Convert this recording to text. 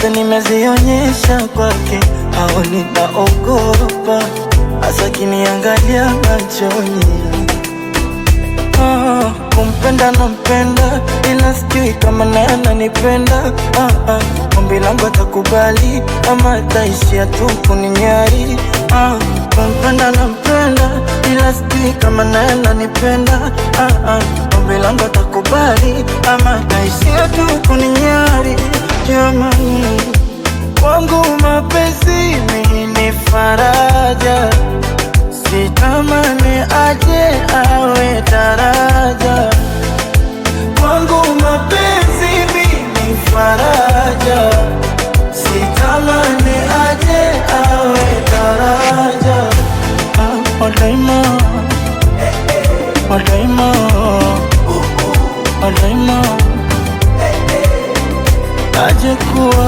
Nimezionyesha kwake, haoni naogopa, hasa kiniangalia machoni. Ah, kumpenda nampenda, ila sijui kama naye ananipenda. Ah, ah, ombi langu atakubali ama ataishia tu kuninyari. Ah, kumpenda nampenda, ila sijui kama naye ananipenda. Ah, ah, ombi langu atakubali ama ataishia tu kuninyari. Jamani, kwangu mapenzi mimi ni faraja, sitamani aje awe daraja. Kwangu mapenzi mimi faraja, sitamani aje awe daraja. Ah, wadaima, wadaima, wadaima, aje kuwa